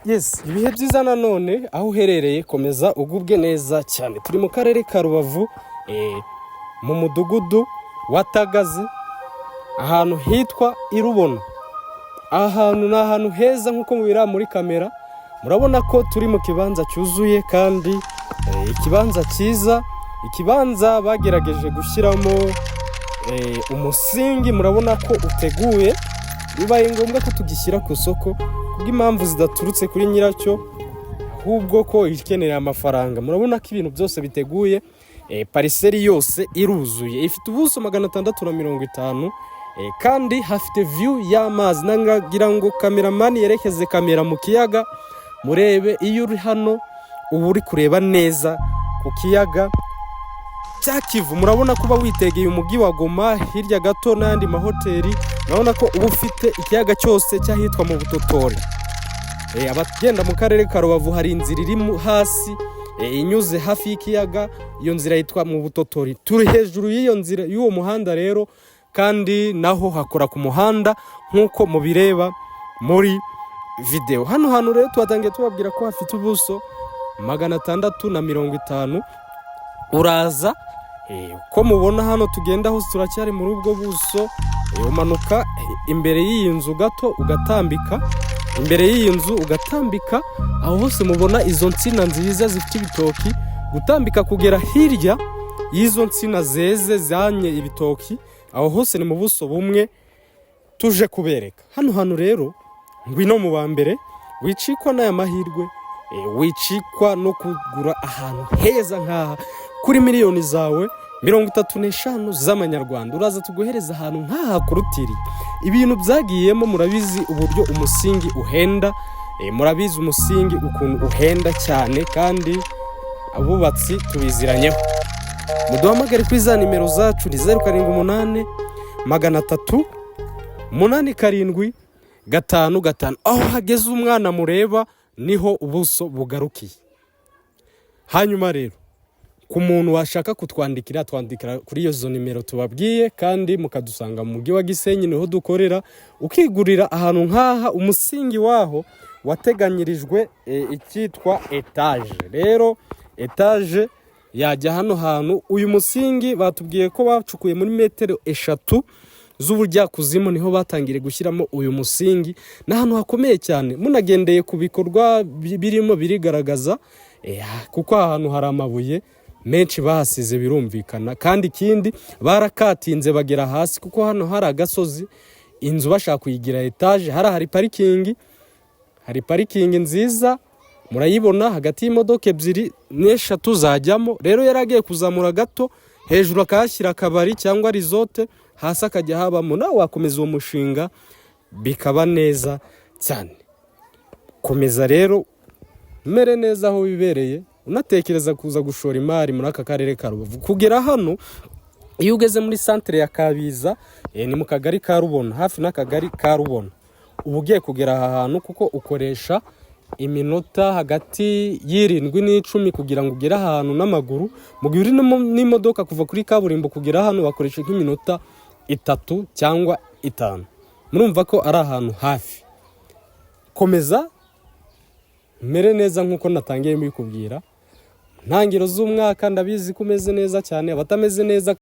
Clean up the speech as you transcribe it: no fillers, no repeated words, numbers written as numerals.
Yes, ibihe byiza nanone aho uherereye, komeza ugubwe neza cyane. Turi mu karere ka Rubavu, mu mudugudu wa Tagazi, ahantu hitwa i Rubona. Aha hantu ni ahantu heza nk'uko mubireba muri kamera. Murabona ko turi mu kibanza cyuzuye kandi ikibanza cyiza, ikibanza bagerageje gushyiramo umusingi. Murabona ko uteguye. Bibaye ngombwa ko tugishyira ku isoko kubw'impamvu zidaturutse kuri nyiracyo, ahubwo ko ikeneye amafaranga. Murabona ko ibintu byose biteguye, parcelle yose iruzuye, ifite ubuso 650, kandi hafite view y'amazi. Nagira ngo cameraman yerekeze kamera mu kiyaga murebe. Iyo uri hano uba uri kureba neza ku kiyaga cya Kivu. Murabona ko uba witegeye umujyi wa Goma hirya gato n'ayandi mahoteli. Murabona ko uba ufite ikiyaga cyose cy'ahitwa mu Butotori. Abagenda mu karere ka Rubavu, hari inzira iri hasi, inyuze hafi y'ikiyaga. Iyo nzira yitwa mu Butotori. Turi hejuru y'iyo nzira, y'uwo muhanda rero, kandi naho hakora ku muhanda nk'uko mubireba muri videwo. Hano hantu rero tuhatangiye tubabwira ko hafite ubuso 650. Uraza, uko mubona hano tugenda hose turacyari muri ubwo buso. Umanuka imbere y'iyi nzu gato, ugatambika imbere y'iyi nzu, ugatambika aho hose mubona izo nsina nziza zifite ibitoki, gutambika kugera hirya y'izo nsina zeze zanye ibitoki. Aho hose ni mu buso bumwe tuje kubereka. Hano hantu rero, ngwino mu ba mbere, wicikwa n'aya mahirwe, wicikwa no kugura ahantu heza nk'aha kuri miliyoni zawe 35 z'amanyarwanda. Uraza tuguhereza ahantu nk'aha hakorotiriye. Ibintu byagiyemo, murabizi uburyo umusingi uhenda, murabizi umusingi ukuntu uhenda cyane, kandi abubatsi tubiziranyeho. Muduhamagare kuri za nimero zacu, ni 078 300 8755. Aho hageze umwana mureba niho ubuso bugarukiye. Hanyuma rero ku muntu washaka kutwandikira, twandikira kuri izo nimero tubabwiye, kandi mukadusanga mu mujyi wa Gisenyi, niho dukorera, ukigurira ahantu nk'aha. Umusingi waho wateganyirijwe icyitwa etaje. Rero etaje yajya hano hantu. Uyu musingi batubwiye ko bacukuye muri metero 3 z'ubujyakuzimu, niho batangiriye gushyiramo uyu musingi. Ni ahantu hakomeye cyane, munagendeye ku bikorwa birimo birigaragaza, kuko aha hantu hari amabuye menshi bahasize, birumvikana. Kandi ikindi, barakatinze bagera hasi kuko hano hari agasozi, inzu bashaka kuyigira etaje. Hari parking, hari parking nziza murayibona, hagati y'imodoka ebyiri n'eshatu zajyamo. Rero yari agiye kuzamura gato hejuru akahashyira akabari cyangwa resort, hasi akajya habamo. Nawe wakomeza uwo mushinga bikaba neza cyane. Komeza rero umere neza aho wibereye, unatekereza kuza gushora imari muri aka karere ka Rubavu. Kugera hano, iyo ugeze muri santere ya Kabiza, ni mu kagari ka Rubona, hafi n'akagari ka Rubona, uba ugiye kugera aha hantu, kuko ukoresha iminota hagati y'7 n'10 kugira ngo ugere ahantu n'amaguru. Mu gihe uri n'imodoka, kuva kuri kaburimbo kugera hano bakoresha nk'iminota 3 cyangwa 5. Murumva ko ari ahantu hafi. Komeza mere neza nk'uko natangiye mbikubwira ntangiro z'umwaka. Ndabizi ko umeze neza cyane, abatameze neza.